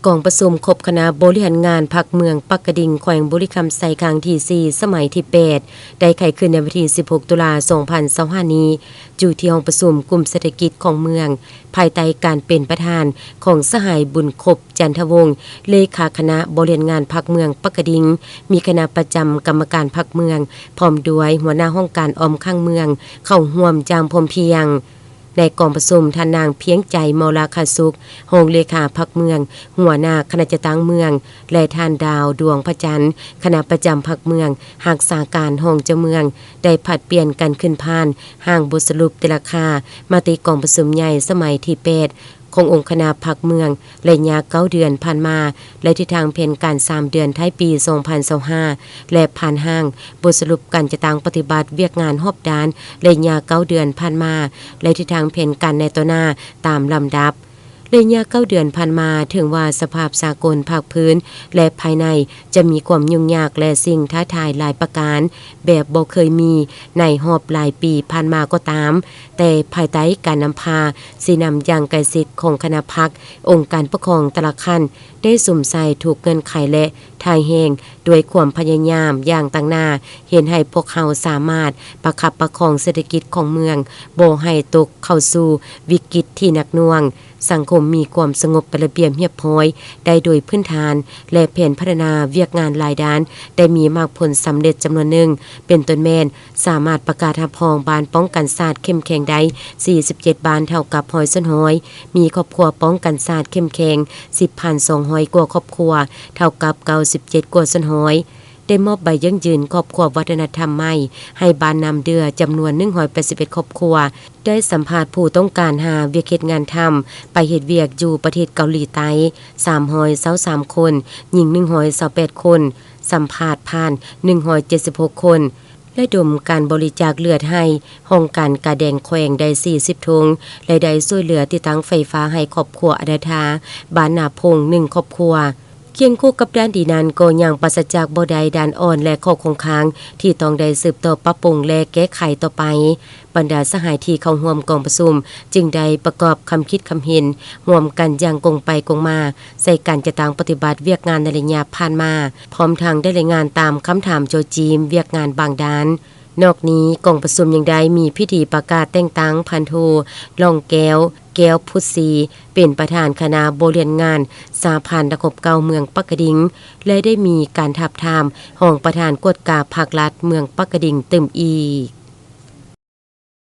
ກອງປະຊຸມຄົບຄະນະບໍລິຫານງານພັກເມືອງປາກກະດິງ ແຂວງບໍລິຄຳໄຊ ຄັ້ງທີສີ່ ສະໄໝທີແປດ ໄດ້ໄຂຂຶ້ນໃນວັນທີສິບຫົກ ຕຸລາ ສອງພັນຊາວຫ້ານີ້ ຢູ່ທີ່ຫ້ອງປະຊຸມກຸ່ມເສດຖະກິດຂອງເມືອງ ພາຍໃຕ້ການເປັນປະທານຂອງສະຫາຍ ບຸນຄົບ ຈັນທະວົງ ເລຂາຄະນະບໍລິຫານງານພັກເມືອງປາກກະດິງ, ມີຄະນະປະຈຳກຳມະການພັກເມືອງ ພ້ອມດ້ວຍຫົວໜ້າຫ້ອງການອ້ອມຂ້າງເມືອງ ເຂົ້າຮ່ວມຢ່າງພ້ອມພຽງ. ໃນກອງປະຊຸມ, ທ່ານນາງ ພຽງໃຈ ເມົາລາຄາສຸກ ຮອງເລຂາພັກເມືອງ, ຫົວໜ້າຄະນະຈັດຕັ້ງເມືອງ ແລະ ທ່ານ ດາວ ດວງພະຈັນ ຄະນະປະຈຳພັກເມືອງ, ຮັກສາການຮອງເຈົ້າເມືອງ ໄດ້ຜັດປ່ຽນກັນຂຶ້ນຜ່ານຮ່າງບົດສະຫຼຸບແຕ່ລະຄ່າມະຕິກອງປະຊຸມໃຫຍ່ສະໄໝທີແປດ ຂອງອົງຄະນະພັກເມືອງ ໄລຍະເກົ້າເດືອນຜ່ານມາ ແລະ ທິດທາງແຜນການສາມເດືອນທ້າຍປີສອງພັນຊາວຫ້າ ແລະ ຜ່ານຮ່າງບົດສະຫຼຸບການຈັດຕັ້ງປະຕິບັດວຽກງານຮອບດ້ານໄລຍະເກົ້າເດືອນຜ່ານມາ ແລະ ທິດທາງແຜນການໃນຕໍ່ໜ້າຕາມລຳດັບ. ໄລຍະເກົ້າເດືອນຜ່ານມາ, ເຖິງວ່າສະພາບສາກົນ, ພາກພື້ນ ແລະ ພາຍໃນຈະມີຄວາມຫຍຸ້ງຍາກ ແລະ ສິ່ງທ້າທາຍຫຼາຍປະການແບບບໍ່ເຄີຍມີໃນຮອບຫຼາຍປີຜ່ານມາກໍຕາມ, ແຕ່ພາຍໃຕ້ການນຳພາຊີ້ນຳຢ່າງໃກ້ຊິດຂອງຄະນະພັກ, ອົງການປົກຄອງແຕ່ລະຂັ້ນໄດ້ສຸມໃສ່ທຸກເງື່ອນໄຂ ແລະ ທ່າແຮງດ້ວຍຄວາມພະຍາຍາມຢ່າງຕັ້ງໜ້າ, ເຮັດໃຫ້ພວກເຮົາສາມາດປະຄັບປະຄອງເສດຖະກິດຂອງເມືອງບໍ່ໃຫ້ຕົກເຂົ້າສູ່ວິກິດທີ່ໜັກໜ່ວງ, ສັງຄົມມີຄວາມສະຫງົບເປັນລະບຽບຮຽບຮ້ອຍໄດ້ໂດຍພື້ນຖານ ແລະ ແຜນພັດທະນາວຽກງານຫຼາຍດ້ານໄດ້ມີໝາກຜົນສຳເລັດຈຳນວນໜຶ່ງ, ເປັນຕົ້ນແມ່ນ ສາມາດປະກາດຮັບຮອງບ້ານປ້ອງກັນຊາດເຂັ້ມແຂງໄດ້ສີ່ສິບເຈັດບ້ານ ເທົ່າກັບຮ້ອຍສ່ວນຮ້ອຍ, ມີຄອບຄົວປ້ອງກັນຊາດເຂັ້ມແຂງສິບພັນສອງຮ້ອຍກວ່າຄອບຄົວ ເທົ່າກັບເກົ້າສິບເຈັດກວ່າສ່ວນຮ້ອຍ, ໄດ້ມອບໃບຢັ້ງຢືນຄອບຄົວວັດທະນະທຳໃໝ່ໃຫ້ບ້ານນ້ຳເດື່ອ ຈຳນວນໜຶ່ງຮ້ອຍແປດສິບເອັດຄອບຄົວ, ໄດ້ສຳພາດຜູ້ຕ້ອງການຫາວຽກເຮັດງານທຳໄປເຮັດວຽກຢູ່ປະເທດເກົາຫຼີໃຕ້ສາມຮ້ອຍຊາວສາມຄົນ, ຍິງໜຶ່ງຮ້ອຍຊາວແປດຄົນ, ສຳພາດຜ່ານໜຶ່ງຮ້ອຍເຈັດສິບຫົກຄົນ, ລະດົມການບໍລິຈາກເລືອດໃຫ້ຫ້ອງການກາແດງແຂວງໄດ້ສີ່ສິບຖົງ ແລະ ໄດ້ຊ່ວຍເຫຼືອຕິດຕັ້ງໄຟຟ້າໃຫ້ຄອບຄົວອະນາຖາ ບ້ານນາພົງ ໜຶ່ງຄອບຄົວ. ຄຽງຄູ່ກັບດ້ານດີນັ້ນ ກໍຍັງປາສະຈາກບໍ່ໄດ້ດ້ານອ່ອນ ແລະ ຂໍ້ຄົງຄ້າງທີ່ຕ້ອງໄດ້ສືບຕໍ່ປັບປຸງ ແລະ ແກ້ໄຂຕໍ່ໄປ. ບັນດາສະຫາຍທີ່ເຂົ້າຮ່ວມກອງປະຊຸມຈຶ່ງໄດ້ປະກອບຄຳຄິດຄຳເຫັນຮ່ວມກັນຢ່າງກົງໄປກົງມາ ໃສ່ການຈັດຕັ້ງປະຕິບັດວຽກງານໃນໄລຍະຜ່ານມາ, ພ້ອມທັງໄດ້ລາຍງານຕາມຄຳຖາມໂຈ້ຈີມວຽກງານບາງດ້ານ. ນອກນີ້, ກອງປະຊຸມຍັງໄດ້ມີພິທີປະກາດແຕ່ງຕັ້ງພັນໂທ ຫຼອງແກ້ວ ແກ້ວພຸດຊີ ເປັນປະທານຄະນະບໍລິຫານງານສະຫະພັນນັກຮົບເກົ່າເມືອງປາກກະດິງ ແລະ ໄດ້ມີການທາບທາມຮອງປະທານກວດກາພັກລັດເມືອງປາກກະດິງຕື່ມອີກ.